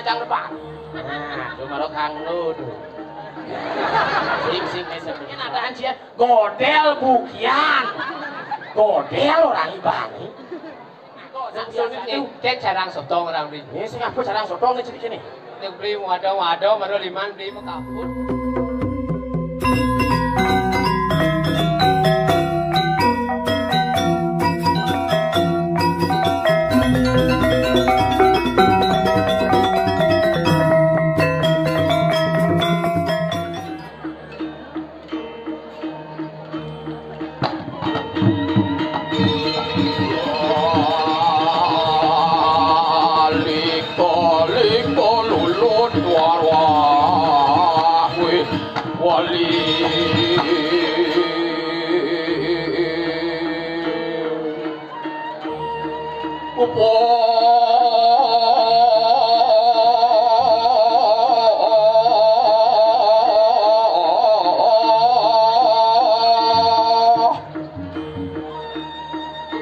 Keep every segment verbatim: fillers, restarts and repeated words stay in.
Yang depan. Nah, cuma lo kang lo tuh. Sing sing sing. Ini ada anjir. Godel bukian. Godel orang Ibani. Kok sing biasa tuh? Cek jarang sotong orang ini. Ini sing apa jarang sotong nih cek sini. Yang beli wadah-wadah baru lima beli mekaput. Liko-liko lulut warah wit wali. Upo.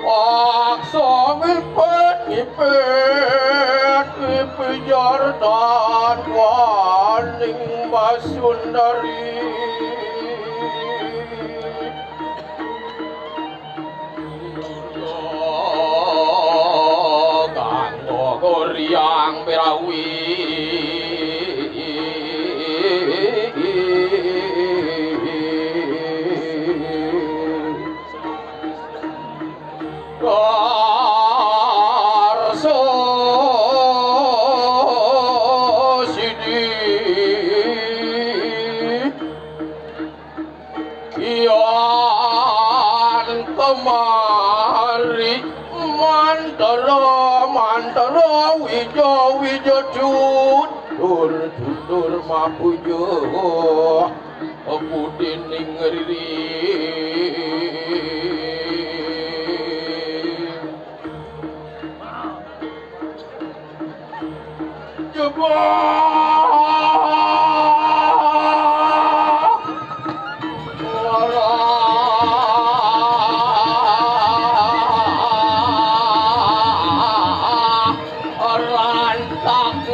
Paksa ngipet-ngipet, ngipijar tan waning Mbah Sundari. Kanggo goryang pirawi. Karso sidi yan kemari, mantra mantra wija wija tutur tutur mapuja. Aku dening riri. Jebak ora. Rantak.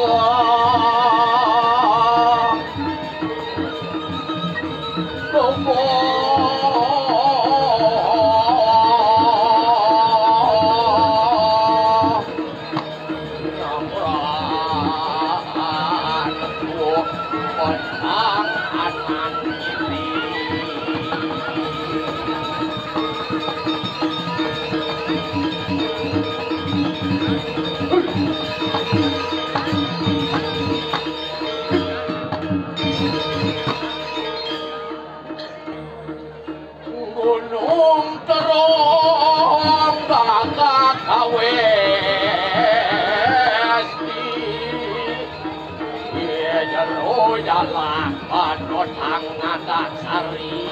Gunung Terong bakal kawesti. Iya jero jalan panotang ngadak sari.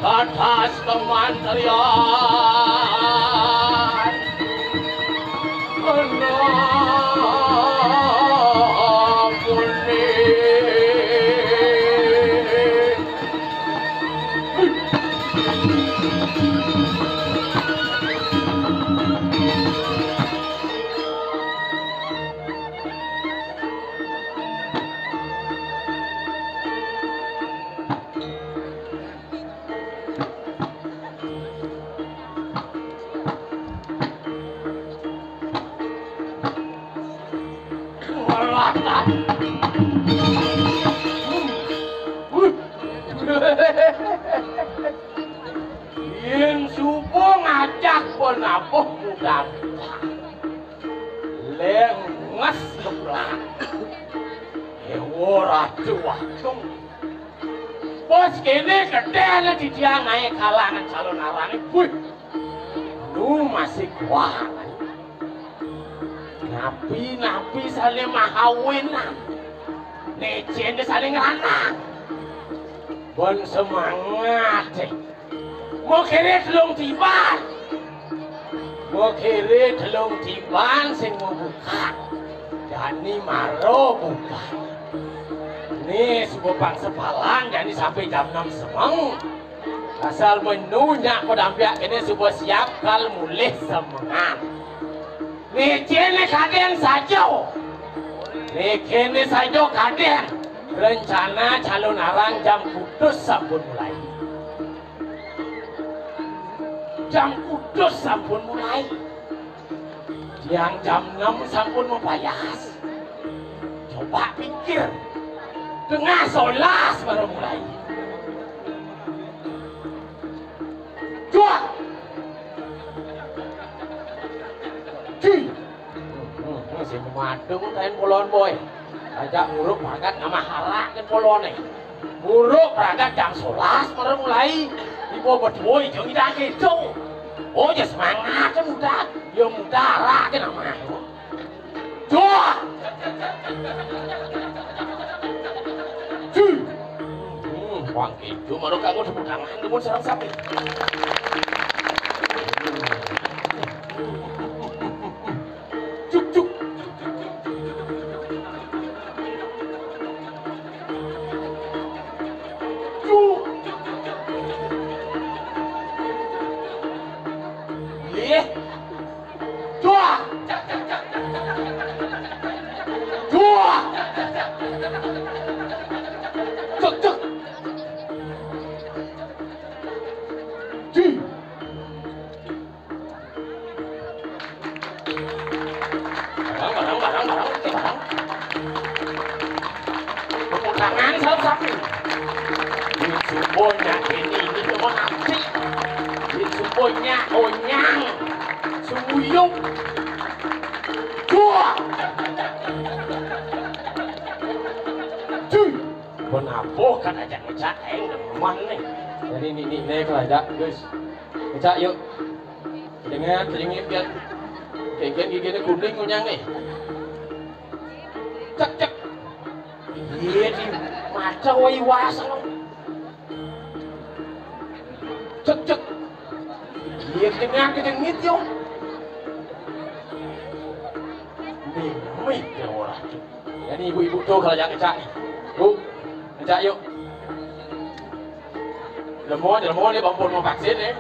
Batas kementerian. Anak muni. Yen supo ngajak penabuh mudan, lenges keblak. Ewo ratu watung. Bos kene gedene didiang naik kalangan calon arane. Wih. Lu masih kuat. Napi-napi sale mahawenan. Necende sale ngranang. Bon semangat, eh. Mau kere telung tiban. Mau kere telung tiban sing mau buka. Jani maro buka. Nih, suba pang sepalan, jani sampai jam enam semeng. Asal menunyak pedampiak kene suba siap kal mulih semengan. Nih, kene kaden saja. Nih, kene saja kaden. Rencana calon arang jam kutus sampun mulai. Jam kutus sampun mulai. Tiang jam enam sampun mapayas. Coba pikir. Tengah solas baru mulai. Cuak! Ci! Hmm, hmm, hmm, sing madeng kain polon, boy. Ajak nguruk pragat ngamah arak ken polone. Nguruk pragat jam solas baru mulai. Ibu betuwe jeung ida gitu. Oh, ya semangat, ya muda. Ya muda arak ken amah. Duh! Ci! Hmm, wang gitu, maro kanggo tepuk tangan, dumun sareng sami. Cuk, cuk. Cuk. Ih. Duh. Duh. Cuk, cuk. Ci. Barang, barang, barang, barang, oke, barang. Tepuk tangan, salam satu. Ini sumbonya ini, ini cuma nanti. Ini sumbonya onyang. Sumuyuk. Cuak. Cuy. Menabuh kan aja ngecak, eh, demen nih. Jadi ini, ini, ini, aja, guys. Ngecak yuk. Dengan, dingin kan. Kayak gini kuning kunyang nih. Cek, cek. Iya, di mata wai was lo. Cek, cek. Iya, dengan kejengit yo. Mimih ya orang. Jadi ibu-ibu tuh kalau jangan ngecak nih. Bu, ngecak yuk. Lemo, lemo nih, bang pun mau vaksin nih.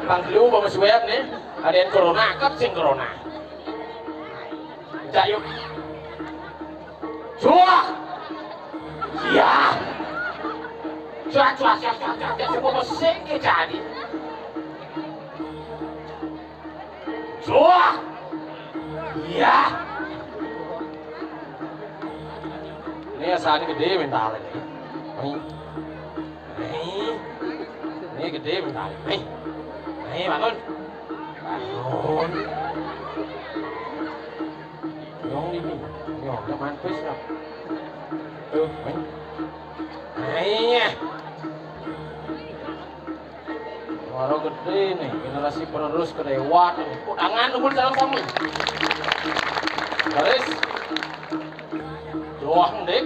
Bang Lu, bang Sueb nih. Ada yang corona, kep sing corona. Ngecak yuk. Cuak. Iya. Cuak, cuak, cuak, cuak, cuak, cuak, semua mesin ke jadi. Cuak. Iya. Ini asal gede mental ini. Nih. Nih. Ini gede mental. Nih. Nih, bangun. Bangun. Nyong ini. Nyong, jangan pis, no. Tuh, nih. Nih. Suara gede nih, generasi penerus kedewat nih. Tepuk tangan dulu, salam sami. Baris. Doang, Dik.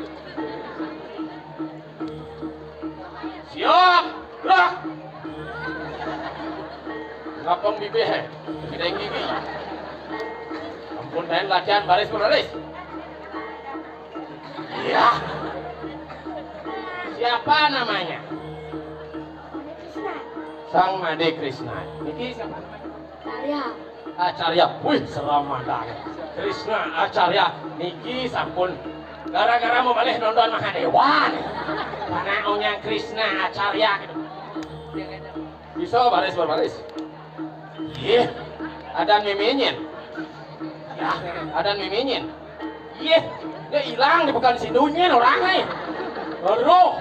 Siap, gerak. Ngapang bibih, eh. Gede gigi. Ampun, main latihan baris, baris. Iya. Siapa namanya? Sang Made Krishna. Niki siapa namanya? Acarya. Acarya. Wih, seramadan. Krishna Acarya. Niki sampun gara-gara mau balik nonton Mahadewa nih. Mana onyang Krishna Acarya gitu. Bisa baris, baris. Iya, adan miminyin. Ya, adan miminyin. Iya, dia hilang di pekan sinunyin orang nih. Aduh.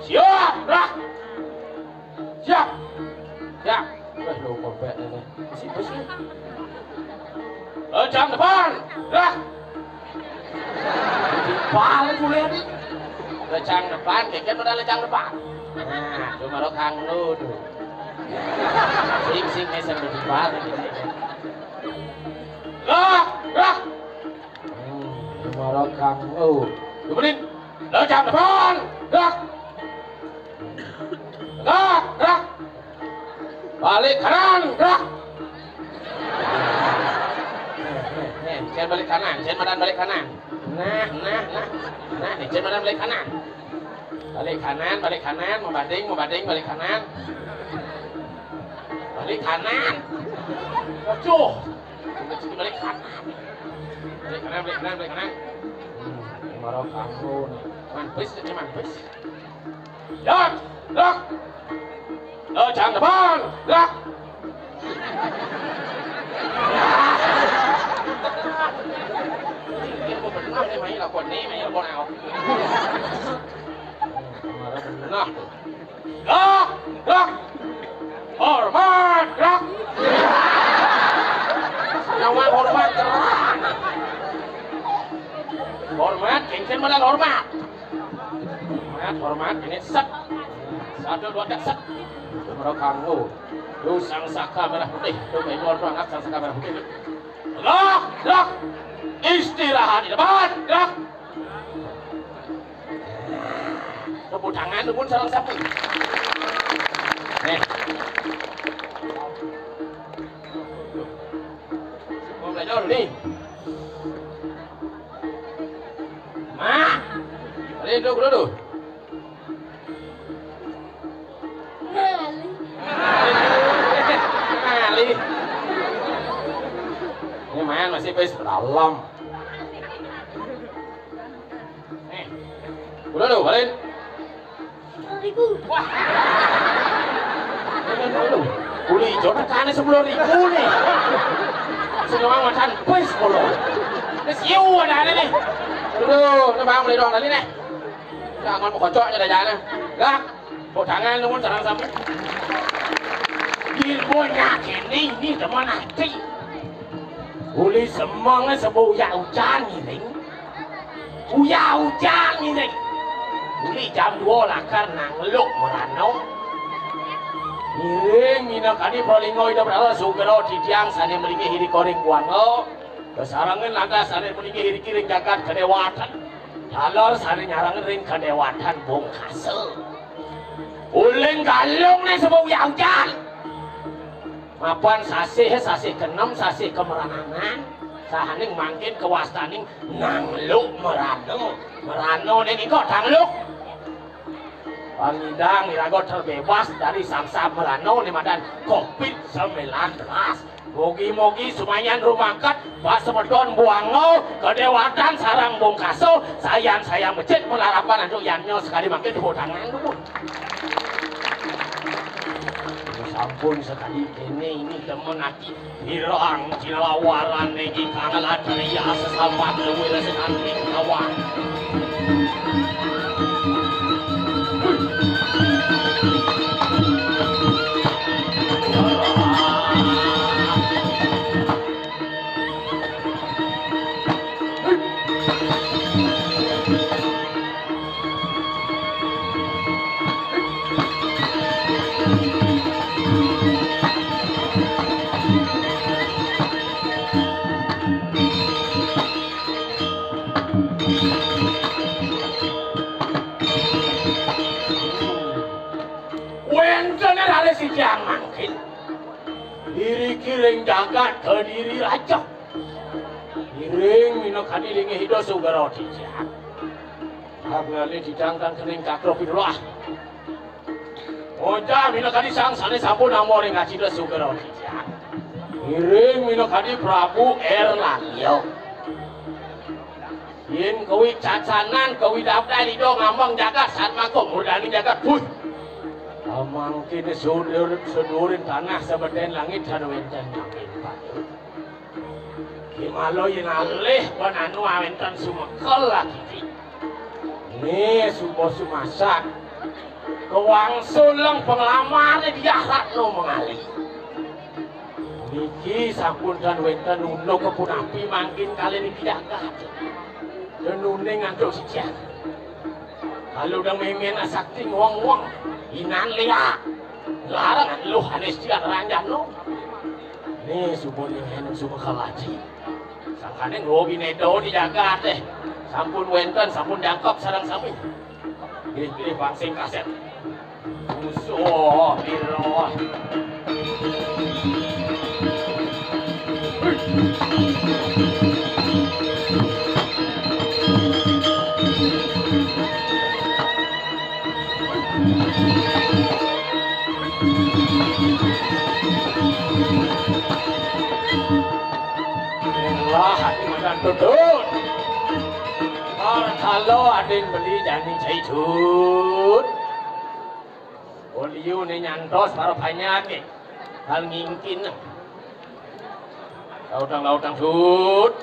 Siap, dah. Siap. Siap. Wah, lo kompek ini. Masih besi. Lencang depan. Dah. Paling boleh nih. Lencang depan, keket udah lencang depan. Nah, cuma lo kang lo tuh. Sing, sing, sing, lebih paling gitu. Lah, lah. Hmm, cuma lo kang lo. Duh, benin. Lencang depan. Dah. Balik kanan, gerak. Nih, nih, nih, cén balik kanan, cén madan balik kanan. Nah, nah, nah. Nah, nih, cén madan balik kanan. Balik kanan, balik kanan, mabading, mabading, balik kanan. Balik kanan. Aduh. Balik kanan. Balik kanan, balik kanan, balik kanan. Hmm, marah kamu nih. Mampus, ini mampus. Gerak, gerak. Lajang depan, gerak. Ini mau benar nih, main lakon nih, main lakon awak. Nah, gerak, gerak. Hormat, gerak. Nyawa hormat, gerak. Hormat, gengsi modal hormat. Hormat, hormat, ini set. Satu, dua, tiga, set. Mereka kanggo. Lu sang saka merah putih. Lu kayak mau anak sang saka merah putih. Gerak, gerak. Istirahat di depan, gerak. Tepuk tangan, lu pun salah satu. Nih. Mau belajar nih. Mak, balik dulu, dulu. Ngalih. Ngalih. Ini main masih pes dalam. Nih. Udah lu, balik. Sepuluh ribu. Wah. Ini dulu. Uli ijo tekannya sepuluh ribu nih. Sing ngomong macan pes kalau. Ini siu ada nih. Dulu, ini bang beli doang tadi nih. Jangan mau kocok aja dah jangan. Lah, kok tangan lu sareng sami. Ilmu nyakin ini demen ati. Uli semeng sebab uyak ujan ngiring. Uyak ujan ngiring. Uli jam dua lakar nang luk merano. Ngiring mina kadi pralinga ida berala sugra titiang sane melinggih iri koring kuanga. Kesarangan lantas sane melinggih iri kiring jagat kedewatan. Taler sane nyarang ring kedewatan bungkasa. Uling galung ne sebab uyak ujan. Mapan sasih, sasih kenem, sasih kemeranangan. Sahaning mangkin kewastaning nangluk merana. Merana ne niko tangluk. Pangidang iraga terbebas dari sangsa merana ne madan covid sembilan belas. Mogi-mogi sumayan rumangkat, Pak Semeton buanga, kedewatan sarang bungkasa, sayan-sayan becik pelarapan antuk yannya sekali mangkin tepuk tangan dulu. Sampun sekali kene ini demen ati pirang cilawaran niki kang latria sesampat luwih sekanti kawan. Wénten raris titiang mangkin. Iriki ring jagat Kediri Raja. Iring minakadi linggih Ida Sugra titiang. Agnane titiang tan kening cakra pidulah. Ojah minakadi sang sane sampun nama ring Ida Sugra titiang. Iring minakadi Prabu Erlangga. Yen kawicacanan, kawidabdan Ida ngambang jagat, satmaka murdaning jagat. Puh. Amangkene sudur, sudurin tanah sabeden langit tan wénten mangkin patut. Kimalo yen alih pananu awénten sumekel lagi. Nih, suba sumasak. Kawangsuleng panglamare Diah Ratna Mangali. Niki sampun tan wénten unduk kepunapi mangkin kalih niki jagat. Denuning antuk sisian. Kalau udah memen sakti ngwong-ngwong, inan lia. Larang luh anis dia ranjano. Nih, suba ning anu suba kalaji. Sangkane nggo bineda di jagat deh. Sampun wénten, sampun jangkep sareng sami. Pilih-pilih pangsing kasét. Musuh, piro. Lah, ati madan Dut. Parkala adin beli jani cai Dut. Oliune nyantos para panyake. Hal ngingkin. Lautang-lautang Dut.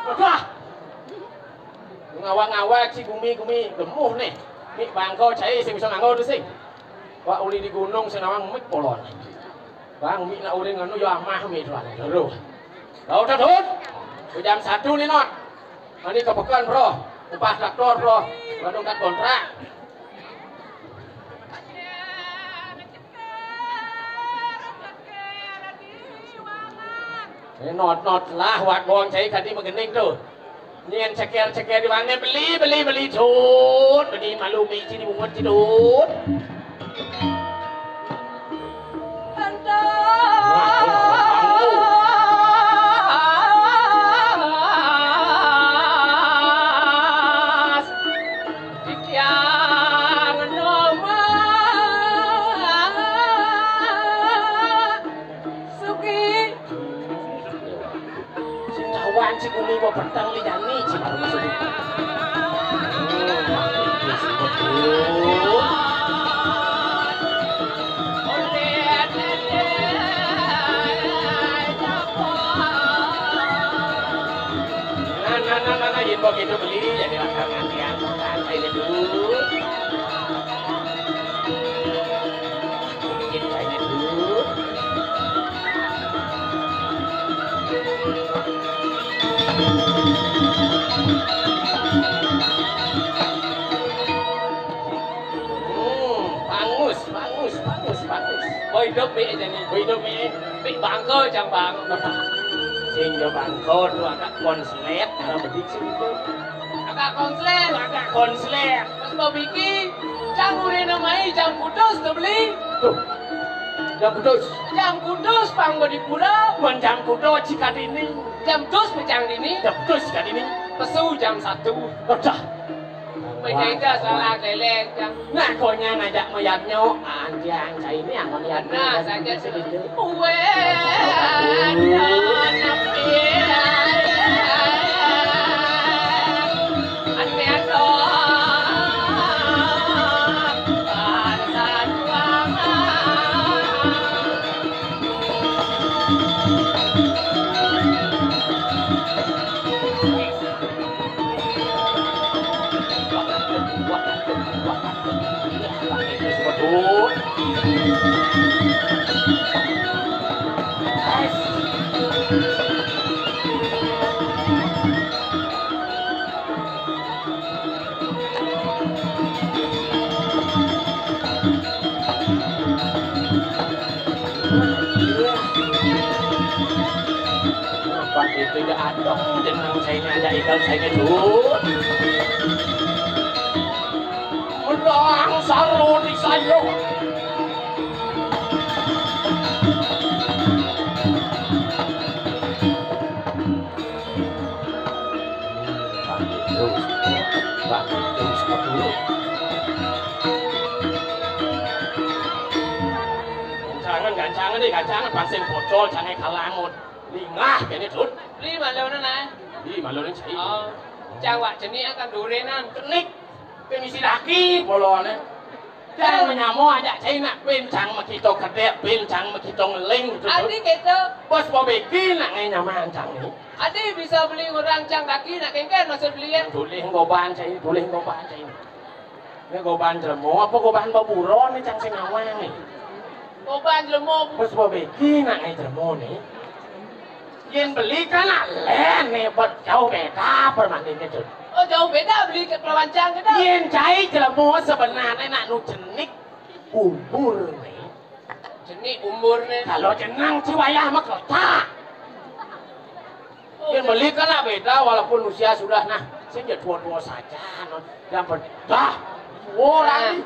Wah. Ngawang-ngawang si gumi-gumi gemuh nih. Mik bangko cai sing bisa nganggo tuh sing. Wak uli di gunung sing nawang mik polon. Bang mik nak uli nganu ya amah mik tuan. Terus. Kau tuh Dut. Jam satu nih not. Ani ke pekan bro. Upah traktor bro. Bandung kat kontrak. Eh, not, not lah, wat bong cai kadi magending tuh. Nyen ceker-ceker di mana beli, beli, beli, Dut. Beli malu mi cini bungut ci Dut. Sing kawan si gumi mau petang li jani si baru masuk. Nah, nah, nah, nah, nah, yen kok gitu beli, jadi langkah ngantian, santai deh dulu. Sedikit banyak dulu. Hmm, pangus, pangus, pangus, pangus. Boy hidup mi aja nih. Boy hidup mi. Mi bangko cang bang. Sing jo bangko tuh agak konslet, kalau bedik sih gitu. Agak konslet. Agak konslet. Pas mau bikin, cang udah namai jam kudus tuh beli. Tuh. Jam kudus. Jam kudus pang di pura. Bukan jam kudus cikat ini. Jam dus pecang dini. Jam dus cikat ini. Pesu jam satu. Udah. Beda salah kelek jam. Nah, konya ngajak mayatnya, anjang saya ini yang melihat. Nah, saja segitu. Uwe, Apa itu ya adong jenang saya ini aja ikal saya ini tuh. Menang saru di sayur. Terus, terus, terus. Gancangan, gancangan deh, gancangan. Pasing pocol, cangai kalangut. Lingah kene, Dut. Beli malu nana. Beli malu nana, cai. Oh. Cang wak cenik akan durenan. Cenik. Pemisi laki polone. Cang menyamo aja cai nak pincang makito kedek, pincang makito ngeling gitu. Adi gitu. Bos mau bikin nak ngai nyaman cang ni. Adi bisa beli orang cang kaki nak kengken maksud beli ya. Boleh ngoban cai, boleh ngoban cai. Ini goban jelmo apa goban baburo ni cang sing awang ni. Goban jelmo. Bos mau bikin nak ngai jelmo ni. Yen beli kan alen ni, bet jauh beda perbandingan tu. Oh, jauh beda beli ke pelawancang kita. Yen cai jelmo sebenarnya nak nu cenik umur ni. Cenik umur ni. Kalau jenang ci wayah mah kocak. Oh, yen beli kan nak beda walaupun usia sudah nah, sing ya tua-tua saja non. Yang penting dah, tua lagi.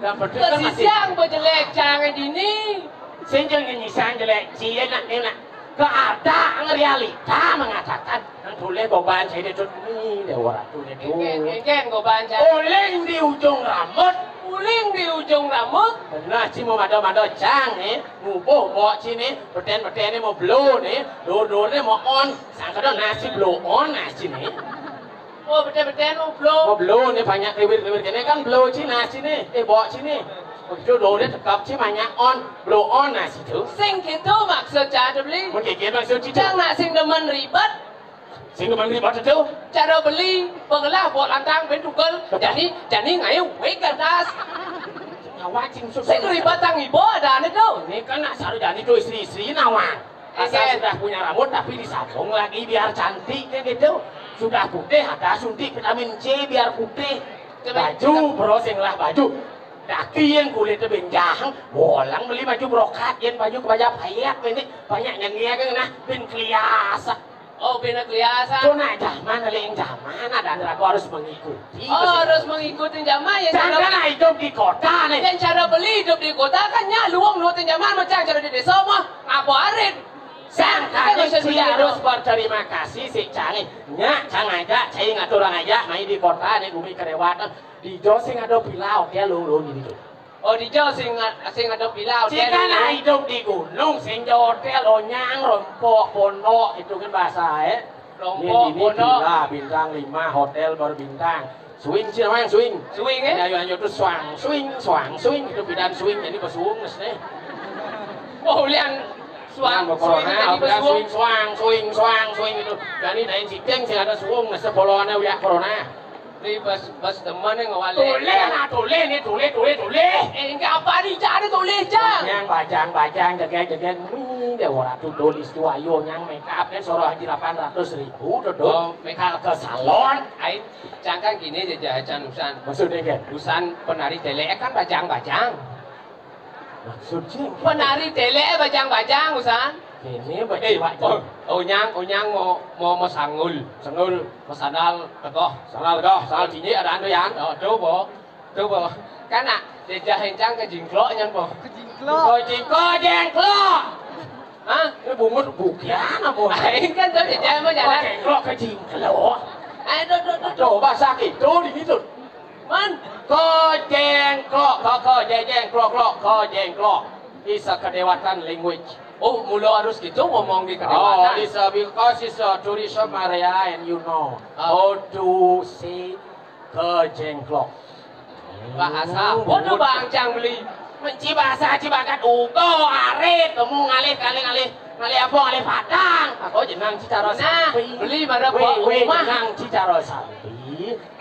Kesisiang bejelek cang dini. Sing jang nyisang jelek, cie nak ni nak. Keadaan realita mengatakan, nang tulis goban saya dia tu ni, dia orang tu ni tu. Engken, engken goban cang. Uling di ujung rambut. Uling di ujung rambut. Benar, ci mau mada-mada cang ni, ngubuh bok ci ni, beten-beten ni mau blow ni, dor-dor ni mau on, sangka dah nasi blow on nasi ni. Oh, beten-beten mau blow. Mau blow ni banyak riwir-riwir kene kan blow ci nasi ni, eh bok ci ni. Begitu dor ni tekap ci banyak on, blow on nasi tu. Sing gitu maksud cang tu beli. Mungkin gitu maksud ci tu. Cang nak sing demen ribet. Sing demen ribet tu. Cara beli, pengelah buat lantang ben tugel. Betul. Jadi, jadi ngayu wig atas. Awak sing susah. Sing ribet tang ibu ada ni tu. Ni kan nak saru jadi tu isteri-isteri nawang. Asal sudah punya rambut tapi disambung lagi biar cantik kayak gitu. Sudah putih ada suntik vitamin C biar putih. Baju, bro, sing lah baju. Daki yang kulitnya benjang, bolang beli baju brokat, yang baju kebaja payet ini banyak yang dia kan nah ben keliasa. Oh, ben keliasa. Tu nak zaman lain zaman ada aku harus mengikuti. Oh, harus mengikuti zaman yang cara. Jangan hidup di kota nih. Yang cara beli hidup di kota kan nya luang nutin zaman macam cara di desa mah. Apa arit? Sangkanya ci harus berterima kasih si cangin. Nya cang aja, cai ngatur orang aja, main di kota nih bumi kelewatan. Di jo sing ada pilau dia lo lo gitu. Oh, di jo sing sing ada pilau dia. Jika nak hidup di gunung, sing jo hotel, onyang, rompok, pondok, itu kan bahasa eh. Rompok, pondok. Villa, bintang lima, hotel berbintang. Swing sih namanya swing. Swing eh? Ayo ayo tu swang, swing, swang, swing. Itu bidan swing jadi pesuung nih. Oh, ulian swang, swing, swing, swang, swing, swing itu. Jadi dari siteng sih ada suung, nih sepoloannya uyak corona. Ni bas bas teman yang ngawalé. Tulis nah, tulis ni, tulis, tulis, tulis. Eh, enggak apa ni, jangan tulis, Jang. Yang bajang-bajang, jegeng-jegeng. Wih, dia orang tu tulis tu ayo yang make up kan soroh haji lapan ratus ribu tu tu. Oh, make up ke salon. Ai, cangkan gini aja, Jang Usan. Maksudnya kan? Usan penari telek kan bajang-bajang. Maksud ci? Penari telek bajang-bajang, Usan. Ini bajang-bajang. Oh, onyang, onyang mau mau mau sangul. Sangul. Mau sandal tegoh. Sandal tegoh, sandal cincin ada anu yan. Oh, tu bo. Tu bo. Kan nak jejah encang ke jingklok nyan bo. Ke jingklok. Ke jingklok, jengklok. Hah? Ini bungut bukian apa? Aing kan tu jejah mau jalan. Ke jingklok, ke jingklok. Ayo, tu, tu, tu, tu. Coba sakit tu di situ. Man, kejengklok, ke, kejengklok, klok, kejengklok. Is a kedewatan language. Oh, mula harus gitu ngomong di kedewatan. Oh, is a, because it's a tourism area and you know how to say kejengklok. Bahasa apa tu bang cang beli? Menci bahasa ci bakat ugo, arit, temu ngalih, ngalih, ngalih, ngalih apa, ngalih padang. Aku jenang ci cara sampi. Beli mana buat rumah. Jenang ci cara sampi.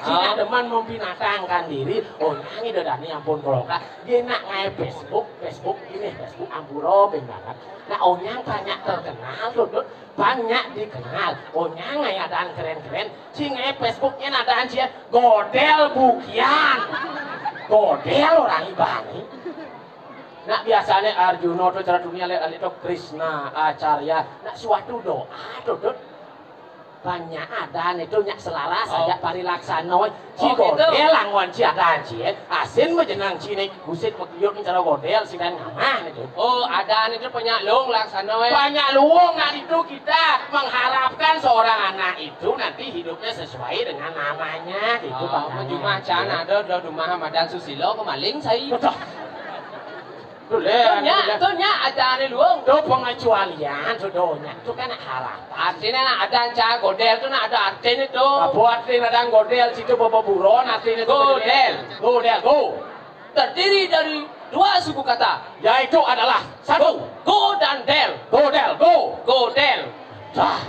Cina demen membinatangan diri, onyang ida dani ampun koloka. Dia nak ngai Facebook, Facebook ini, Facebook ampura ping banget. Nah, onyang banyak terkenal, Dut, Dut. Banyak dikenal. Onyang ngai adaan keren-keren. Ci ngai Facebooknya adaan cia godel bukian. Godel orang ibani. Nak biasanya Arjuna tu cara dunia lihat itu Krishna Acarya. Nak suatu doa tu, Dut. Banyak adaan itu nyak selaras aja parilaksana. Ci godel anggon ci adaan ci, eh. Asin mah jenang ci ni gusit makiut cara godel si dan ngamah itu. Oh, adaan itu banyak long laksana, eh. Banyak luung nak itu kita mengharapkan seorang anak itu nanti hidupnya sesuai dengan namanya gitu. Oh, cuma can ada do rumah madan Susilo kemaling sai. Betul. Tu nya, tu nya adaan luung. Tu pengecualian, tu donya. Tu kan harapan. Artinya nak adaan ca godel tu nak ada artinya tu. Apa artinya adaan godel situ bawa buron artinya tu godel. Godel, go. Terdiri dari dua suku kata. Yaitu adalah satu. Go dan del. Godel, go. Godel. Dah.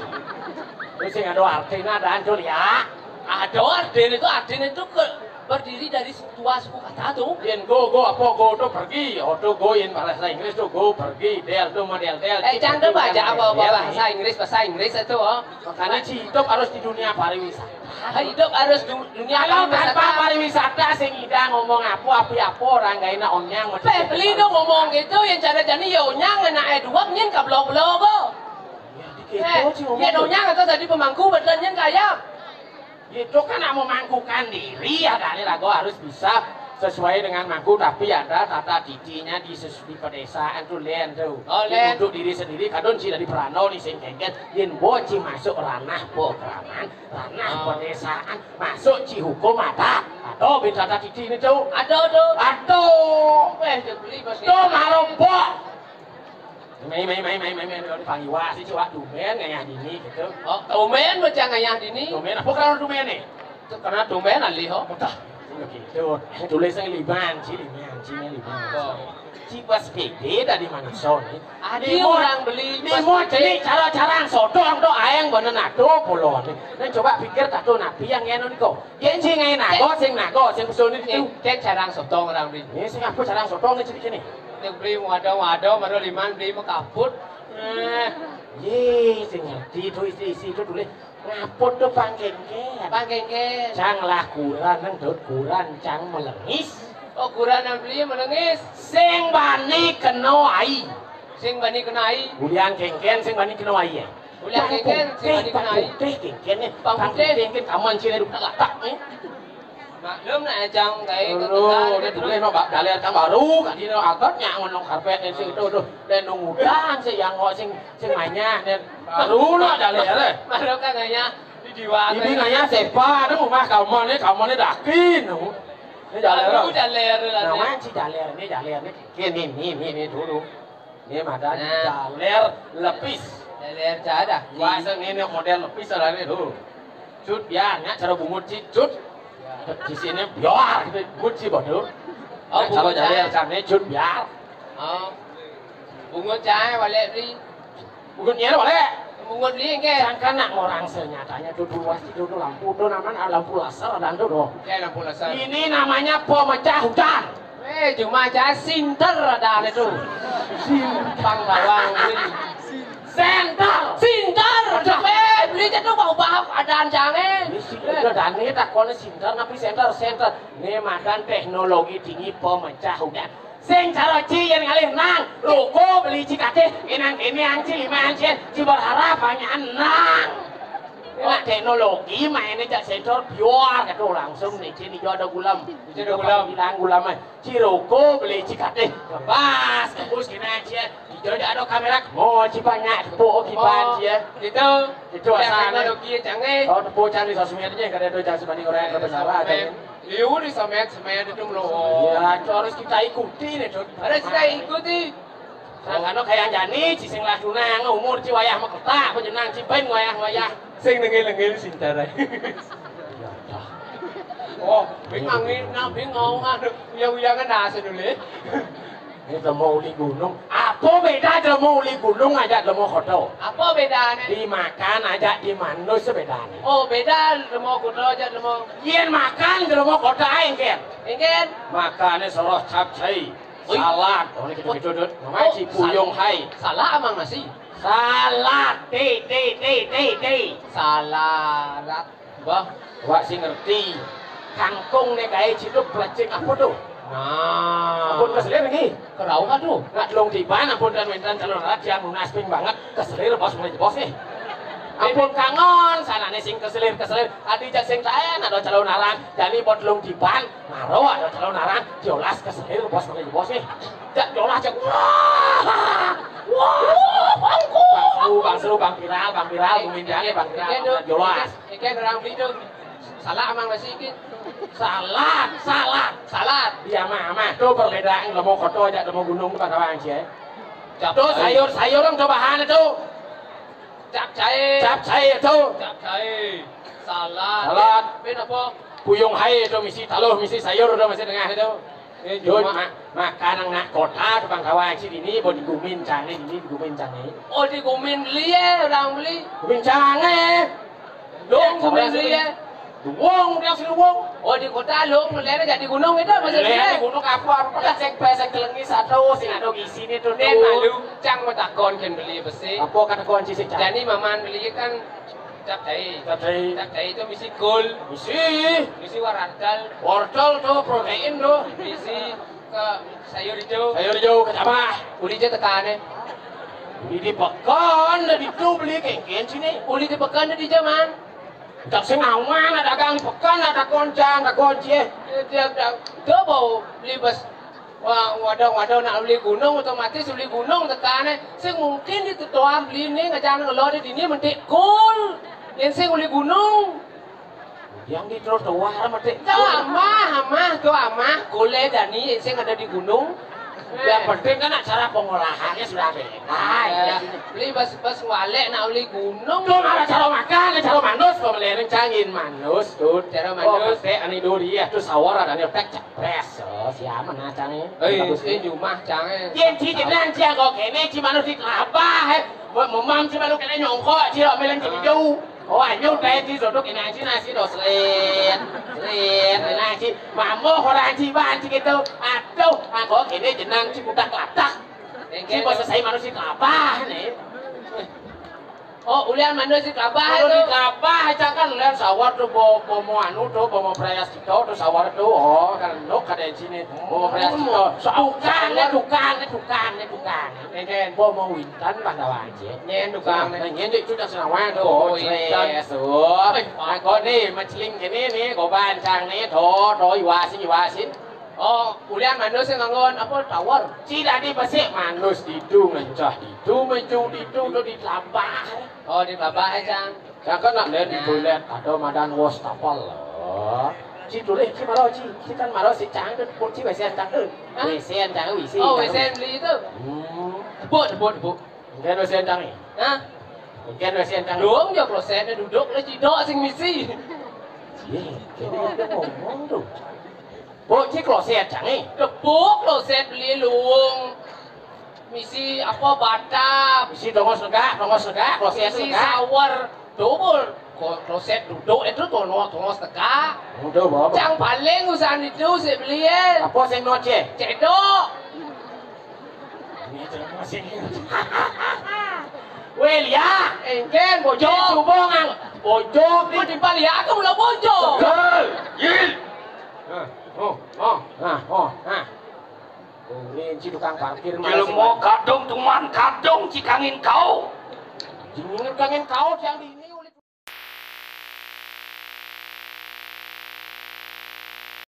Terus yang ada artinya adaan tu ya. Ada artinya tu, artinya tu ke berdiri dari dua suku kata tu. Yang go, go apa go tu pergi. Oh tu go yang bahasa Inggris tu go pergi. Del tu model del. Eh, jangan tu baca apa-apa bahasa Inggris, bahasa Inggris itu. Oh. Makanya ci hidup harus di dunia pariwisata. Hidup harus du dunia pariwisata. Kalau tanpa pariwisata sing ida ngomong apa, api apa orang gaina onyang. Peh beli dong ngomong gitu, yang cara jani ya onyang anak eh dua nyen kablok-blok kok. Ya, eh, ya onyang atau tadi pemangku betul nyen kaya. Itu kan nak memangkukan diri ya, kali lagu harus bisa Sesuai dengan mangku, tapi ada tata didiknya di, ses- di pedesaan tuh, Len, tuh. Oh, Len. Untuk diri sendiri, kadun ci dadi perano nih sing kengken, yen bo ci masuk ranah pekraman, ranah Oh. pedesaan, masuk ci hukum adat. Atau beda tata didi ini tuh. Aduh, aduh. Aduh. Eh, dia beli pas Tuh, ini. Marobok. Mai, mai, mai, mai, mai, mai, mai, pangiwa sih, coba tumben ngayah dini gitu. Oh, tumben bocah ngayah dini. Tumben, apa kalau tumben nih? Karena tumben alih, oh. Udah, gitu. Tulis yang liban, ci liban, ci liban. Oh. Ci pas pede tadi manusia nih. Adi Limo, orang beli limo pas pede. Cara-cara sodong tuh ayang bener nado pulo nih. Dan coba pikir tato napi yang ngenun kok. Yen sing ae nago, sing nago, sing pesone Eh, itu. Cek jarang sotong orang beli. Ini sing aku jarang sotong nih, sini. Yang beli wadah-wadah, baru liman beli mekaput. Eh. Ye, sing ngerti itu isi-isi itu tulis. Ngaput tuh panggengke. Panggengke. Cang lah kuran, nang dot kuran, cang melengis. Oh, kuran yang beli melengis. Sing bani kena ai. Sing bani kena ai. Bulian kengken, sing bani kena ai ya. Ulah kengken, sing putih, bani kena ai. Putih kengken nih. Pang putih. Kengken kaman cina duk latak nih. Maklum nak ejang kai. Aduh, ini tulis mah bak daler kan baru, kan ini agak nyangon nong karpet nih sing itu, aduh, dan nungudang sih yang kok sing, sing nanya nih. Baru nak daler eh. Baru kan nanya di diwang. Ini nanya siapa, aduh, mah kamu nih, kamu nih dakin, no. Ini daler. Aduh, daler, daler. Namanya si daler, ini daler, ini, ini, ini, ini dulu. Ini mah ada Nah. daler lepis. Daler jadah. Bahasa ini model lepis lah ini tuh. Cut biar nya cara bungut ci cut. Di sini biar gitu bungut ci bodoh. Oh, Nah, kalau bungut jaler jadah. Cang ini cut biar. Oh. Bungut cai balik beli. Bungut nyel boleh. Bungut beli ke. Sangkan nak orang senyatanya tuh dua situ tuh lampu tuh namanya lampu laser dan tuh doh. Ya lampu laser. Ini namanya pemecah hujan. Eh, cuma aja sinter ada itu. Simpang bawang ini. Center. Sinter. Aduh. Eh, beli itu bau bahak ada jangan. Ini si udah dan ini tak kono sinter tapi center center. Ini makan teknologi tinggi pemecah hujan. Sing cara ci yen ngalih nang ruko beli ci katih inang kene ang ci lima ang ci ci berharap banyak nang. Wah teknologi mainnya cak sensor biar gitu langsung nih ci nijo ada gulem. Nijo ada gulem. Bilang gulem eh. Ci ruko beli ci katih pas tembus kena ci nijo ada kamera mau ci banyak tepuk kipan ci ya. Gitu. Itu asal teknologi canggih. Oh tepuk canggih sosmed aja kada ada jangan sebanding orang yang kebenaran. Liu di semet-semet itu loh. Iya, itu harus kita ikuti nih, Dut. Harus kita ikuti. Nah, karena kayak jani, ci sing lah tunang, umur ci wayah meketak, penjenang ci ben wayah-wayah. Sing nengil-nengil sing cara. Oh, bingung ini, nah bingung, aduh, uyang-uyangan nasi dulu. Ini jelema uli gunung. Apa beda jelema uli gunung aja jelema kota? Apa bedanya? Dimakan aja di manus bedanya. Oh, beda jelema kota aja jelema. Yen makan jelema kota engken. Engken. Makane soroh capcay. Ui. Salad. Oh, ini kita Ui. Gitu, Dut. Namanya Oh, ci puyung sal- hai. Salah amang nasi. Salad. T, T, T, T, T. Salad. Bah, wak sing ngerti. Kangkung nek gawe cidup plecing apa tuh? Nah. Ampun keselir iki. Kerau aduh. Nak delung tiban ampun dan wénten calon raja munas ping banget. Keselir bos mulai bos nih. Ampun kangen sanane sing keselir-keselir. Adi jak sing taen ada calon aran. Jani bot delung tiban maro ada calon aran. Jolas keselir bos mulai bos nih. Jak jolas jak. Wah. Wah, bangku. Bang seru, bang seru, bang viral, bang viral, gumindange bang viral. Jolas. Iki orang beli tuh. Salah amang nasi iki. Salad, salad. Salad. Iya mah, mah tuh perbedaan lemo kota aja lemo gunung tuh pada wang sih. Cap Tuh cai. Sayur-sayur yang cobahan itu. Cap cai. Cap cai itu. Cap cai. Salad. Salad. Pin apa? Puyung hai itu misi taluh, misi sayur udah masih tengah itu. Eh, Jun, cuma ma- makan nang nak kota tukang kawang sini ini, mau digumin canggih ini, digumin canggih. Oh, digumin liye orang beli. Gumin canggih. Dong, gumin liye. Wong, dia sih wong. Oh, di kota lo, melihatnya jadi gunung itu maksudnya. Lihat di gunung apa, apa, pesek, pesek kelengi satu, sing ada di sini tuh. Nen malu, cang mau takon kan beli besi. Apa kata kunci sih, Cang? Jadi maman beli kan Capcay. Capcay. Capcay itu misi gol. Misi. Misi warartal. Wortel tuh protein tuh. Misi ke sayur hijau. Sayur hijau kecambah. Uli aja tekane. Uli di pekan dari itu beli kengken sini. Uli di pekan di zaman. Tak sing aman, ada gang pekan, ada koncang, ada kunci. Dia, dia, dia, dia bau beli bes. Wah, waduh, waduh, nak beli gunung, otomatis beli gunung tekane. Sing mungkin di trotoar beli ni, ngajang ngelor di dini, mentik kul. Yang sing beli gunung. Yang di trotoar, mentik kul. Amah, amah, tu amah, kule dani, yang sing ada di gunung. Yang penting kan acara pengolahannya sudah beres. Beli bas-bas walek nak beli gunung. Tuh, ada cara makan, ada cara manus, kok melening cangin manus, tuh. Cara manus. Oh, petek ani duri ya, tuh sawar ada nih, tek, cepres. Oh, siapa nah cangin? Eh, bagus ini nih. Jumah cangin. Yen ci jenang ci anggo kene, ci manus di kelapa, eh. Buat memam ci manus kene nyongkok, ci lo melening ci jauh. Oh, anyo kae ci sodok ina ci nasi do slen. Slen, ina ci. Mamo ora ci ban ci gitu. Aduh, anggo kene jenang ci budak latak. Ci basa saya manusia kelapa nih. Oh, ulian manusia kelapa itu. Kalau di kelapa aja kan ulian sawar tuh bo bomo anu tuh bomo prayas kita tuh sawar tuh. Oh, kan nuk ada di sini bomo prayas kita. Tukang nih, tukang nih, tukang nih, tukang. Enten. Bomo wintan pada wajib. Nyen tukang. Nah, nyen dik sudah senawan tuh. Oh, wintan. Yes, tuh. Aku nih menceling kene nih, go bancang nih, tuh, tuh iwasin, iwasin. Oh, ulian manus sing nganggon apa tower? Ci dadi besik manus ditu ngencah ditu mencung ditu tu di telabah. Oh, di telabah aja. Cangken nak lihat di toilet ada madan wastafel. Ci tulis ci maro ci, ci kan maro si cangken pun ci wesen cangken. Hah? Wesen cangken wisi. Oh, cangken wesen beli itu. Hmm. Tebuk, tebuk, tebuk. Mungkin wesen cangken. Hah? Mungkin wesen cangken. Dong ya klosetnya duduk lah cidok sing misi. Iya, kene ada ngomong tuh. Bocil kloset cangke. Tebuk kloset beli luung. Misi apa batap. Misi tongos negak, tongos negak, kloset negak. Misi sawer. Dobol. Ko kloset duduk itu tono tongos tegak. Udah bawa. Cang paling usahan itu sik beli ya. Apa sing noce? Cedok. Weh, liak. Engken, bojok. Coba ngang. Bojok. Kok timpal liak, aku mula bojok. Betul. Yil. Nah, oh, oh. Nah, oh, nah. Ini ci tukang parkir mana sih? Jelema kadung tuman kadung ci kangin kau. Jingin kangin kau yang di